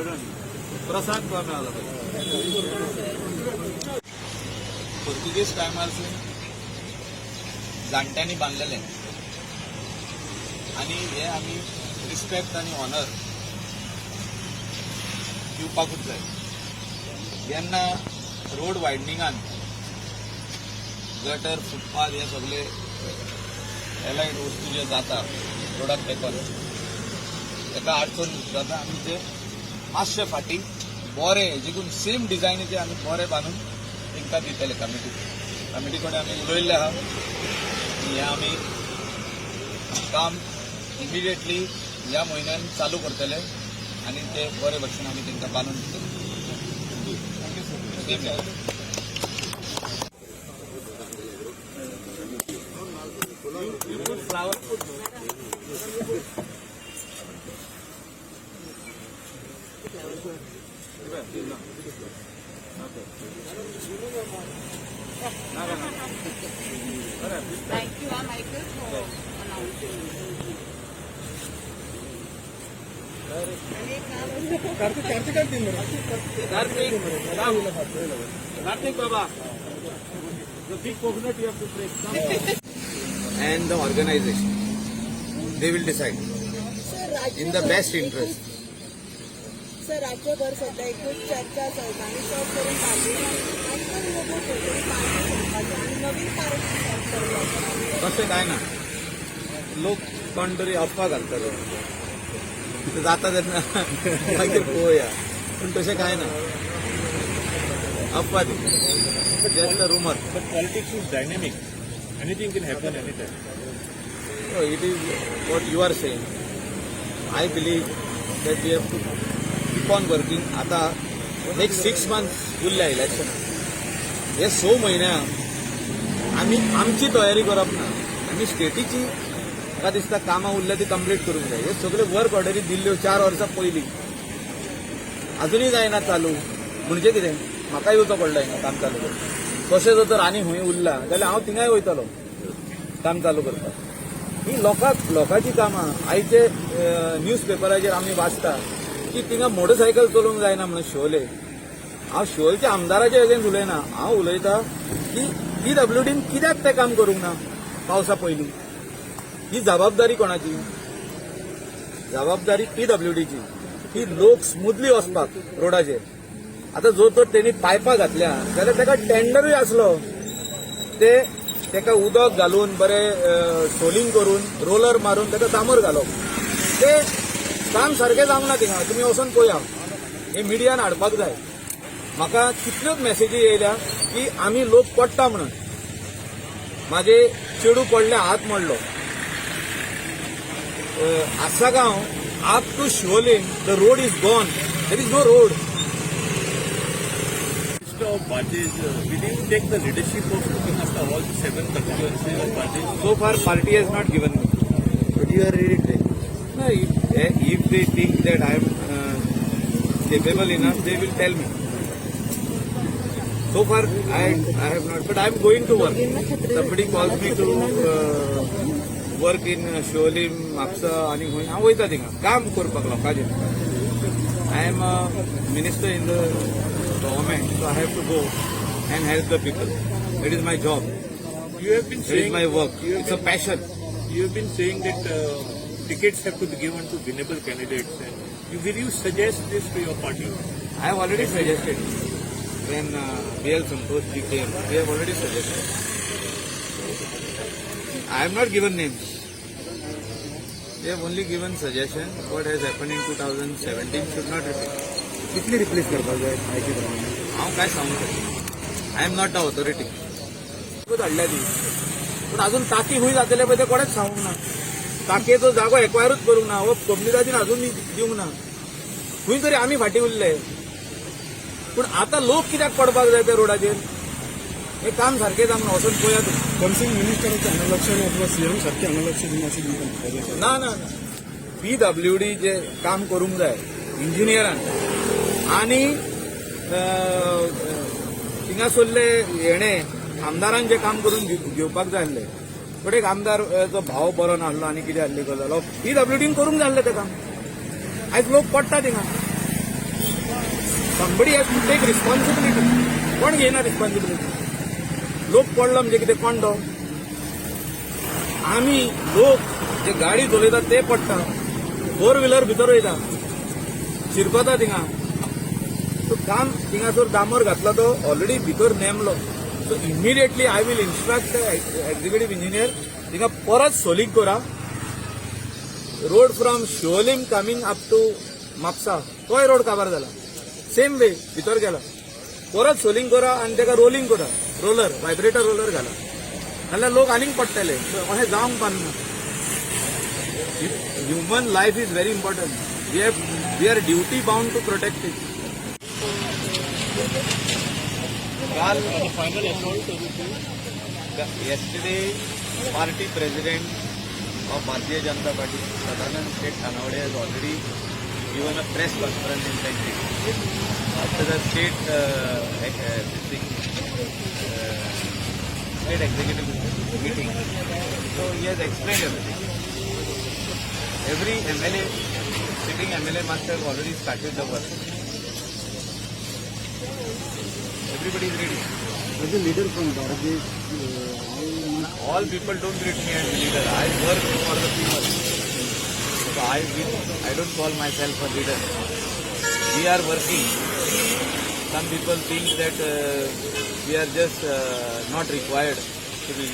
प्रसाद तुका मेळालो पाहिजे. पोर्तुगीज टायमारसून जाणट्यांनी बांदलेलें आनी हे आमी रिस्पेक्ट आनी ऑनर दिवपाकूच जाय. जेन्ना रोड वायडनिंगान गटर, फुटपाथ हे सगळे एलायड वस्तू जे जाता रोडाक तेंकून, ताका अडचण जाता. आमी ते मातशे फाटीं बरे हेजेकून सेम डिझायनीचे आमी बरे बांदून तांकां दितले. कमिटी कडेन आमी उलयल्ले आहा आनी हें आमी काम इमिडिएटली ह्या म्हयन्यान चालू करतले आनी ते बरे भशेन आमी तांकां बांदून दितले. Same level. You put flower. Thank you, Michael, for announcing. Karthik, Karthik Baba. The big coconut you have to break. And the organization, they will decide in the best interest. Sir, राज्यभर सध्या एकूच चर्चा चलता आनी चड करून बार्देशांत Michael Lobo खंय party सोडपाचो आनी नवीन पार्टी फॉर्म करपाचो. तशें काय ना. लोक कोण तरी अफवा घालतले. ते जाता तेन्ना मागीर पळोवया, पूण तशें काय ना. अफवा ती, just a rumour. But politics is dynamic. Anything can happen anytime. It is what you are saying. I believe that we have to keep on working. आता नेक्स्ट 6 मंथ्स उरल्या इलेक्शन. हे 6 म्हयन्या आमी आमची तयारी करप ना. आमी स्टेटीची म्हाका दिसता कामां उरल्या ती कंप्लीट करूंक जाय. हे सगळे वर्क ऑर्डरी दिल्ल्यो 4 वर्सां पयलीं, अजुनूय जायना चालू. म्हणजे कितें, म्हाका येवचो पडलो हिंगा काम चालू करपाक. तशें जर तर आनी खंय उरला जाल्यार हांव थिंगाय वयतलो काम चालू करपाक. ही लोकांक लोकांची कामां. आयचे न्यूज पेपराचेर आमी वाचता की थिंगा मोटरसायकल चलोवंक जायना म्हणून शिवोले. हांव शिवोलच्या आमदाराचे अगेन्स्ट उलयना. हांव उलयता की पीडब्ल्यूडीन कित्याक तें काम करूंक ना पावसा पयलीं? ही जबाबदारी कोणाची? जबाबदारी पीडब्ल्यूडीची की लोक स्मुथली वचपाक रोडाचेर. आतां जो तर तेणी पायपां घातल्या जाल्यार ताका टेंडरूय आसलो. ते ताका उदक घालून बरें सोलिंग करून, रोलर मारून ताका डांबर घालप. ते काम सारकें जावंक ना थिंगा. तुमी वचोन पळया. हे मिडियान हाडपाक जाय. म्हाका कितल्योच मॅसेजी येयल्या की आमी लोक पडटा म्हणून. म्हाजे चेडूं पडलें, हात मोडलो. Assagao up to Siolim, the road is gone. There is no road. Minister of Bardez, will you take the leadership of looking after all the seven constituencies of Bardez? So far, party has not given me. But you are ready to take. No, if they think that I am capable enough, they will tell me. So far, I have not, but I am going to work. Somebody calls me to work in Siolim, Mapsa आनी खंय, हांव वयता थिंगा काम करपाक लोकांचें. I am a minister in the government, so I have to go and help the people. It is my job. You have been It is saying my work. You have It's a been, passion. You have been saying that tickets have to be given to winnable candidates. And will you suggest this to your party? I have already suggested. When BL Santosh ji came, we have already suggested. I have not given names. We have only given suggestion. What has happened in 2017 should not repeat. कितली replace करपाक जाय आयचे प्रमाणे? हांव काय सांगू शकता? I am not the authority. हाडल्या ती, पूण अजून टाकी खंय जातले पळय ते कोणेच सांगूंक ना. टाकयेचो जागो एक्वायरूच करूंक ना हो कोमनिदादीन अजून दिवंक ना. खंय तरी आमी फाटीं उरले. पूण आतां लोक कित्याक पडपाक जाय त्या रोडाचेर? हें काम सारकें जावंक ना. वचून पळया तुमी. कन्सर्न मिनिस्टराचें हांगा लक्ष ना अथवा सीएम सारकें हांगा लक्ष दिना अशें तुमकां म्हणपाचें आसा? ना ना ना, पीडब्ल्यूडी जे काम करूंक जाय इंजिनियरान आनी थिंगासरले हेणे आमदारान जे काम करून घेवपाक जाय आसलें. बट एक आमदार चो भाव बरो नासलो आनी कितें आहली गजाल, पीडब्ल्यूडीन करूंक जाय आसलें तें काम. आयज लोक पडटा थिंगा. Somebody has to take responsibility. कोण घेयना रिस्पॉन्सिबिलिटी? लोक पडलो म्हणजे कितें कोण तो? आमी लोक जे गाडी चलयतात ते पडटा, फोर व्हिलर भितर वयता, शिरकता थिंगा. सो काम थिंगासर डांबर घातला तो ऑलरेडी भितर नेमलो. So immediately I will instruct the executive engineer, थिंगा परत सोलिंग करा. Road from Siolim coming up to Mapusa, तोय रोड काबार जाला, सेम वे भितर गेला. परत सोलिंग करा आनी ताका रोलिंग करा, रोलर, व्हायब्रेटर रोलर घाला, नाल्यार लोक आनीक पडटले. अशें जावंक पारना. Human life is very important. We are duty bound to protect it. काल, yesterday, party president of Bharatiya Janata Party, Sadanand Shet Tanavade, has already given a press conference inside this. After the state this thing, state executive meeting. So he has explained everything. Every MLA, sitting MLA must have already started the work. Everybody is ready. As a leader from Bardez, how much All people don't treat me as a leader. I work for the people. So I don't call myself a leader. We are working. Some people think that we are just not required to be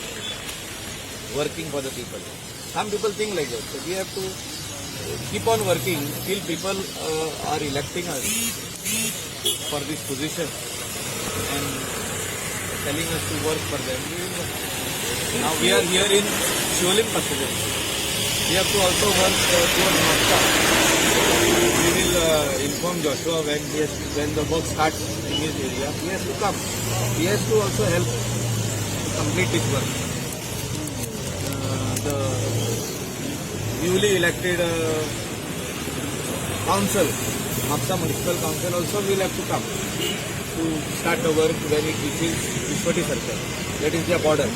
working for the people. Some people think like that. So we have to keep on working till people are electing us for this position and telling us to work for them. We will work. Now we are here in Siolim constituency. We have to also work towards Mapusa. We will inform Joshua when the work starts in his area. He has to come. He has to also help to complete his work. The newly elected council, Mapusa Municipal Council, also will have to come to start the work when it reaches Vishwati Circle. That is their border.